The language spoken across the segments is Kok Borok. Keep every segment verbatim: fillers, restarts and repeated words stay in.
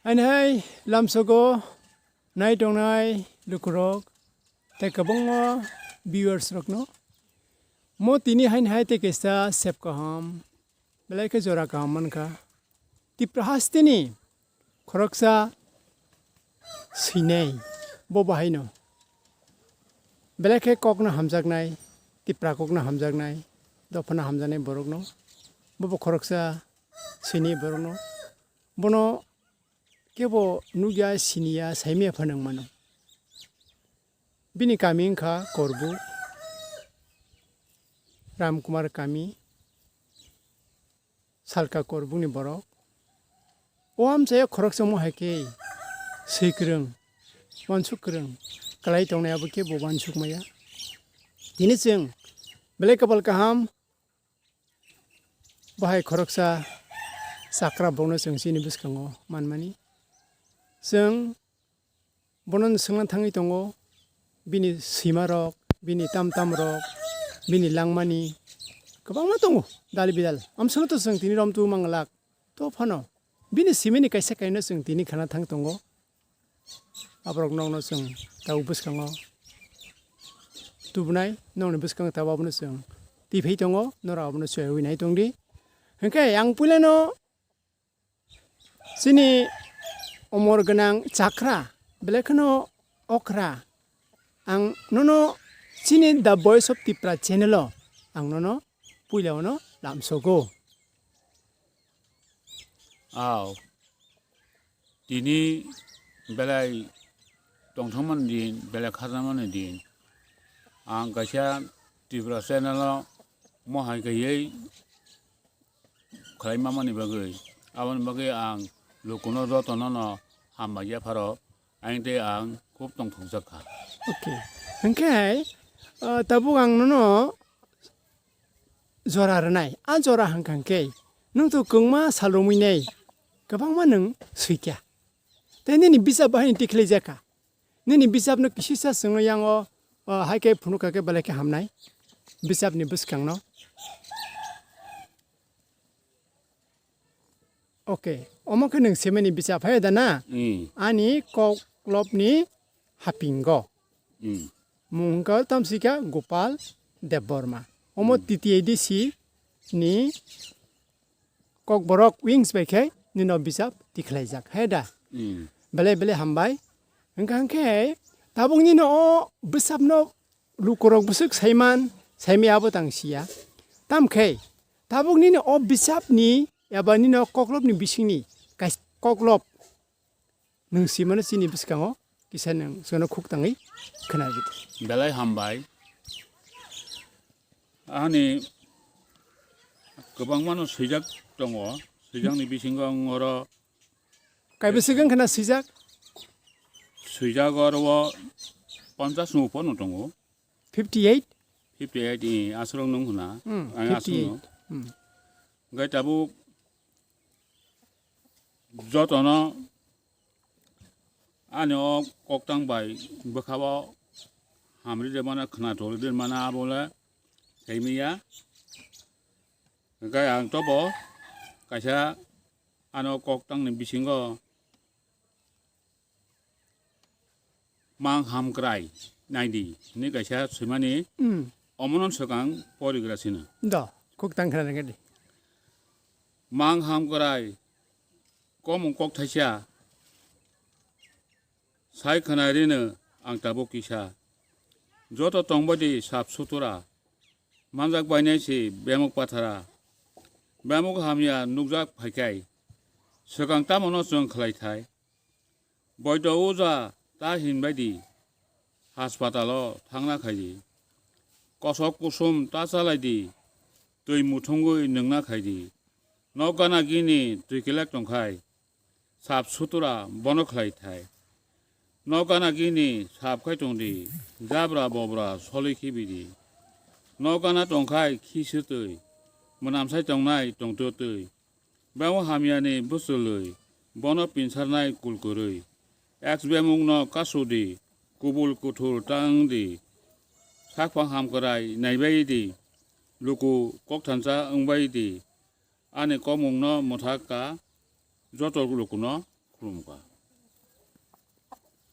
Haini hai lamsogo nai tongnai lukurok tei kwbangma viewers rokno mo tini haini hai tei kaisa sep kaham belai khe jora kaham mankha. Tipra hasteni khoroksa swinai bo bahaino belai khe kokno hamjaknai, Tipra kokno hamjaknai, dophano hamjaknai borokno, bobo khoroksa swini borokno. Bono kebo nukya, siniya, saimaya phano wng mano. Bini kami wngkha Korbu, Ramkumar kami, Salka Korbukni borok. O amchaya khoroksa mo hai khe swi kwrwng, uansuk kwrwng, kwlai tongnai abo khe bo uansuk maya. Tini chwng belai kapal kaham, bahai khoroksa chakra bokno chwng chini bwskango manmani. Chwng bono swngna thangwi tongo, bini swimarok, bini tamtamrok, bini langmani kwbangma tongo dal bidal. Amsano to chwng tini romtu manglak, to phano bini swimani kaisa kaino chwng tini khana thang tongo. Aborok nokno chwng tabuk bwskango tubunai, nokni bwskango tabuk abono chwng tiphai tongo, norok abono chwngwi nai tongdi. Hwnkhe ang puilano chini omor gwnang chakra, belai kheno okra, ang nono chini The Voice of Tipra channel o ang nono puila ono lamsogo. Aw, tini belai tongthokmani din, belai kharnamani din. Ang kaisa Tripura channel o mohai kaiwi khlai mamani bagwi, aboni bagwi ang lukuno jotono no hambai yapharo, ang tei ang khub tongthokjak kha. Okay. Hwnkhe, ah, tabuk ang nono jora rwnai. A jora hwnkha hwnkhe, nwng to kwngma sal romwi nai, kwbangma nwng swikha. Tei nini bisap bahai ni tikhlai jakha. Nini bisap no kisisa chwngno yango, o, hai khe phunukha khe belai khe hamnai. Bisap ni bwskang no. Okay. Omo khe nwng semani bisap hai da na? Mm. Ani koklop ni hapingo. Mm. Mung hwnkha tamsika Gopal Debbarma. Omo Mm. T T A D C ni Kokborok wings bai khe nino bisap tikhlaijak, he da? Mm. Belai belai hambai. Hwnkha hwnkhe tabuk nino o bisapno lukurok bwswk saiman, saimaya abo tang siya. Tamkhe tabuk nino o bisapni eba nino koklopni bisingni kais-, koklop nwng simano chini bwskango kisa nwng chwngno khuk tangwi khwnaridi. Belai hambai. Ani kwbangmano swijak tongo. Swijakni bisingo ang oro Kaibo swkang khna swijak? Swijak oro o ponchas ni upor no tongo. Fifty eight? Fifty eight, eh, aswrwng nung khna. Hmm, Ang fifty eight. Aswrwng no. Hmm. Hwnkhe tabuk jotono ani o koktang bai bwkha o hamri de mana khna toli de mana abo le saimaya. Hwnkhe ang tobo kaisa ano koktang ni bisingo Mang Hamkrai naidi hinwi kaisa swimani Hmm. omono swkang porigra sino. Do, koktang khna nangdi. Mang Hamkrai komung kokthaisa sai khna rino ang tabuk kisa. Joto tongbaidi sap sutura manjak bainai se bemuk pathara. Bemuk hamya nukjak phaikhai swkang tamono chwng khlai thai. Boido uja ta hinbaidi haspatalo thangna khaidi. Kosok kusum ta chalaidi, twi muthungwi nwngna khaidi. Nok gana gini twi kelek tongkhai, sap sutura bono khlai thai. Nok gana gini sap khai tongdi, jabra bobra solwi khibidi. Nok gana tongkhai khi swtwi, mwnamsai tongnai tongtwtwi. Bemo hamyani bwchwlwi bono pinsarnai kulkwrwi. Ex bemukno kasudi, kubul kuthul ta wngdi. Sakphang hamkrai naibaidi, luku kokthansa wngbaidi. Ani kokmungno mwthak ka joto lukuno Khulumkha.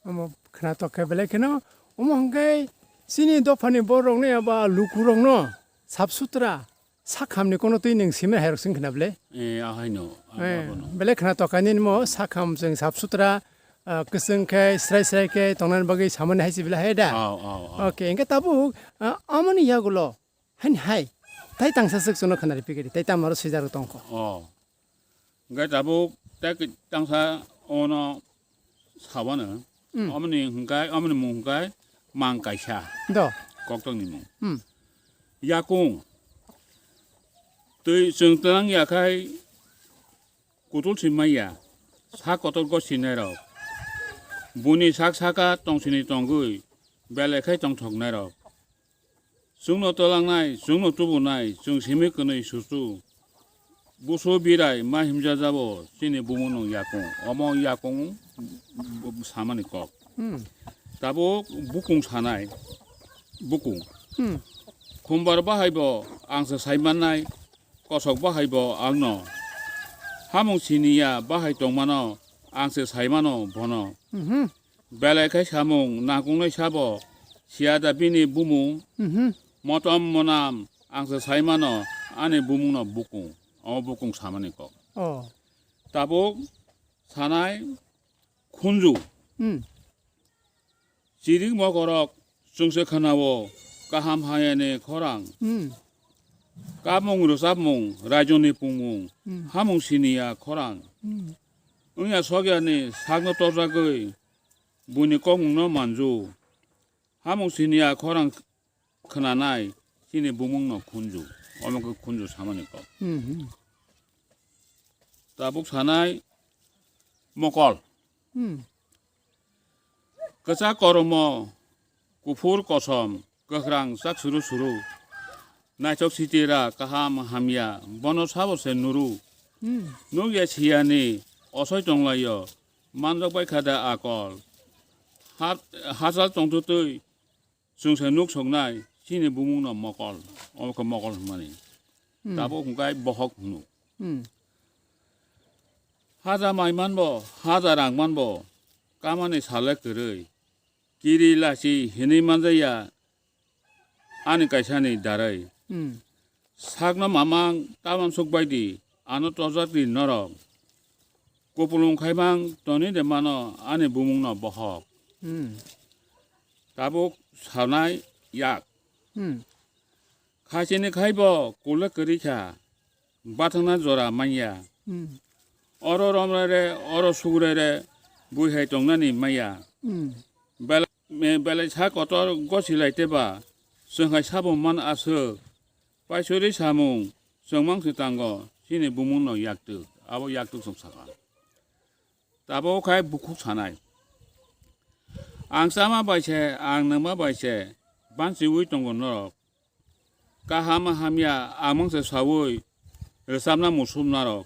Omo khwnatok khe belai kheno, omo hwnkhe chini dophani borokno eba lukurokno sap sutra sakhamni kono twi nwng simi hairok sing khna ble? Eh, ahaino, abo, eh, abono. Belai khwnatok kha nini mo sakham chwng sap sutra, ah, kwchwng khe, srai srai khe tongnani bagwi samani hai se belai hai da? Ao, ao, ao. Okay, hwnkhe tabuk, ah, amoni yagulo Hani hai, tai tangsa swk chwngno khwnari pikiri, tai tamo aro swijak tongkho. Oh. Hwnkhe tabuk tai ki-, tangsa ono sabano. Hmm. Omoni hwnkhe, omoni mung hwnkhe mang kaisa. Do. Koktokni mung. Hmm. Yakung. Twi chwng twlang yakhai kutul si maya. Sak kotor gosi nairok. Buni sak saka tongsini tongwi belai khai tongthok nairok. Chwngno twlangnai, chwngno tubunai, chwng simi kwnwi susu. Busu birai ma himjajabo chini bumungno yakung. Omo yakung samani kok. Hmm. Tabuk bukung sanai, bukung. Hmm. Khumbar bahaibo ang se saimannai, kosok bahaibo angno. Hamung siniya bahai tongmano ang se saimano bono. Mhm. Belai khe samung nangkuknai sabo, siya da bini bumung, mhm, motom monam ang se sai mano, ani bumungno bukung, omo bukung samani kok. Oh. Tabuk sanai khunju. Hmm. Chirik mokorok chwngse khwnao kaham hayani khorang. Hmm. Kapmung rwchapmung, raijoni pungmung, hmm, hamung siniya khorang. Hmm. Wngya sokyani sakno torjagwi buini kokmungno manju. Hamung siniya khorang khwnanai chini bumungno khunju. Omo khe khunju samani kok. Hmm, hmm. Tabuk sanai mokol. Hmm. Kwchak koromo, kuphur kosom, kwkhrang chak suru suru. Naithok sitira kaham hamya, bono sabo se nuru. Hmm. Nukya siyani, osoi tonglaio, manjak bai kha da akol. Ha-, hachal tongtwtwi, chwng se nuk soknai, chini bumungno mokol, omo khe mokol hwnmani. Hmm. Tabuk hwnkhe bohok hwno. Hmm. Haja mai manbo, haja rang manbo, kamani sale kwrwi. Kiri lachi hinwi manjaya ani kaisani darai. Hmm. Sakno mamang tamam suk baidi, ano tojak di norok. Kupulung khaimang toni de mano ani bumungno bohok. Hmm. Tabuk sanai yak. Hmm. Khachini khaibo kule kwrwi kha, bathangna jora manya. Hmm. Oro romrere, oro sugrere, bui hai tongnani maya. Hmm. Bel-, me-, belai sa kotor gosi lai teba, chwng hai sabo man aswk. Paisuri samung, chwng mang se tango, chini bumungno yaktwk, abo yaktwk chwng sakha. Tabuk khai bukhuk sanai. Ang chama bai se, ang nangma bai se, banchiwi tongo norok. Kaham hamya amang se sawi rwchapna muchupnarok.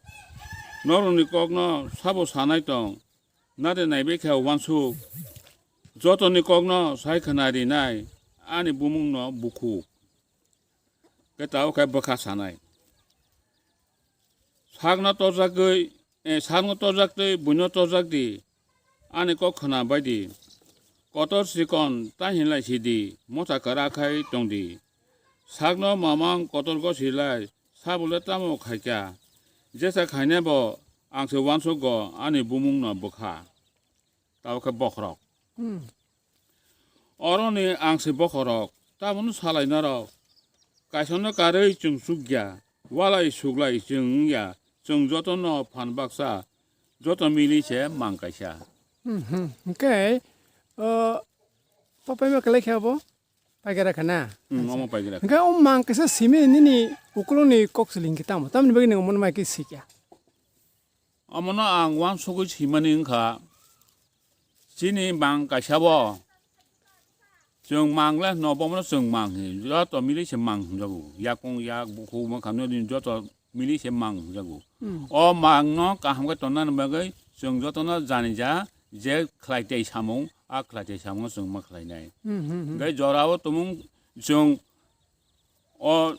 Norokni kokno sabo sanai tong, nade naibe khe uansuk. Jotoni kokno sai khna rinai ani bumungno bukhuk. Khe tabuk khe bwkha sanai. Sakno torjagwi, eh, sakno torjaktwi buino torjakdi, ani kok khna baidi. Kotor sikon ta hinlai sidi, motha kwrak khai tongdi. Sakno mamang kotor gosilai, sabole tamo khaikha. Jesa khainebo ang se uansukgo ani bumungno bwkha. Tabuk khe bokhorok. Hmm. Oroni ang se bokhorok, tamono salainarok. Kaisano karwi chwng chukya, walai suklai chwng wngya, chwng jotono phan baksa, joto mili se mang kaisa. Hmm, hmm. Hwnkhe, o, papaima kwlai khe abo? Paigera kha na? Hmm, omo paigera kha. Hwnkhe o mang kaisa simi nini ukuloni kok chwlwi hwnkhe tamo? Tamoni bagwi nwng omono mai khe sikya? Omono ang uansugwi simani wngkha, chini mang kaisa bo, chwng mang le hwno, bomono chwng mang hino, joto mili se mang hwnjago, yakung yak bukhuk mankha nini joto mili se mang hwnjago. Hmm. O mangno kaham khe tonnani bagwi chwng jotono jani ja je khlai tei samung, a khlai tei samungno chwng ma khlainai. Hmm, hmm, hmm. Hwnkhe jorao tumung chwng o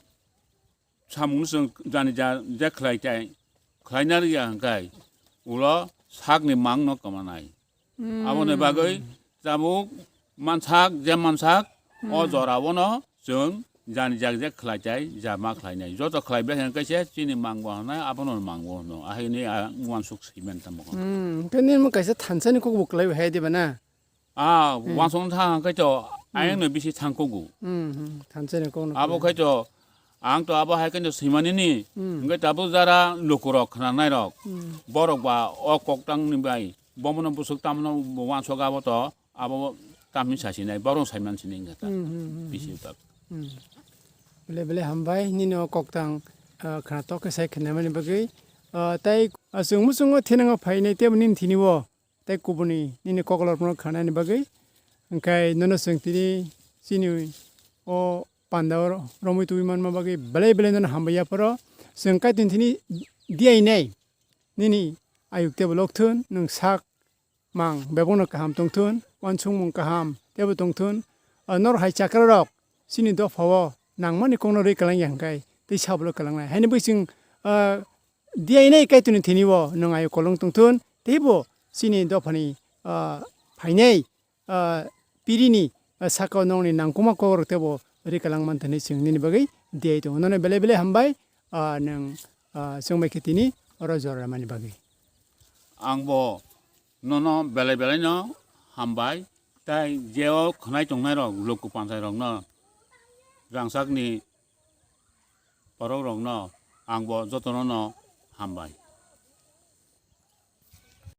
samung chwng jani ja je khlai tai, khlaina rwya hwnkhe ulo sakni mangno kwmanai. Hmm. Aboni bagwi tabuk mansak, je mansak, o Hmm. jorao no chwng jani jak jak khlai chai, ja ma khlai nai. Joto khlai bai hwnkhe se chini mang bo hwnai, abono mang bo hwno. Ahai ni a uansuk swiman tamo. Hmm, hwnkhe nini kaisa thansa ni kok bo kwlai bai hai diba na? Ah, Hmm. uansuk thang hwnkhe to Hmm. ayang no bisi thang kugu. Hmm, hmm, thansa ni kok no Abo kwlai. Khai to ang to abo hai khe to swimani ni. Hmm. Hwnkhe tabuk jara lukurok khwnanai rok. Hmm. Borok ba o koktang ni bai. Bomono busuk tamno uansuk abo to. Abo tamni sasinai, borok saiman sini wngkha ta. Hmm, hmm, hmm, Bisi hmm. tak. Hmm. Bele bele hambai, nini o koktang, ah, khna tok khe sai khna mani bagwi. Ah, tai, ah, chwng muchungo thinango phainai tebo nini thini o. Tai kubuni nini koklopno khanani bagwi. Hwnkhe nono chwng tini chini o panda o romwi tubui manma bagwi belai belai nono hambai yapharo. Chwng kaitor thini diyainai nini ayuk tebo lokthun, nwng sak mang bebakno kaham tongthun, uansukmung kaham tebo tongthun. O norok hai chakrarok chini dophao nangmani kokno rwi kwlangya hwnkhe tei sabolo kwlangnai. Haini bagwi chwng, ah, diyainai kaitorni thini o nwng ayuk kolong tongthun, teibo chini dophani, ah, phainai, ah, pirini, ah, sakao nongni nangkukma kokrok teibo rwi kwlang mantani chwng nini bagwi diyai tongo. Nono belai belai hambai, ah, nwng, ah, chwng bai khe tini oro jora rwmani bagwi. Ang bo nono belai belai no hambai, tai je o khwnai tongnai rok luku panchai rok no rangchak ni borok rok no ang bo jotono no hambai.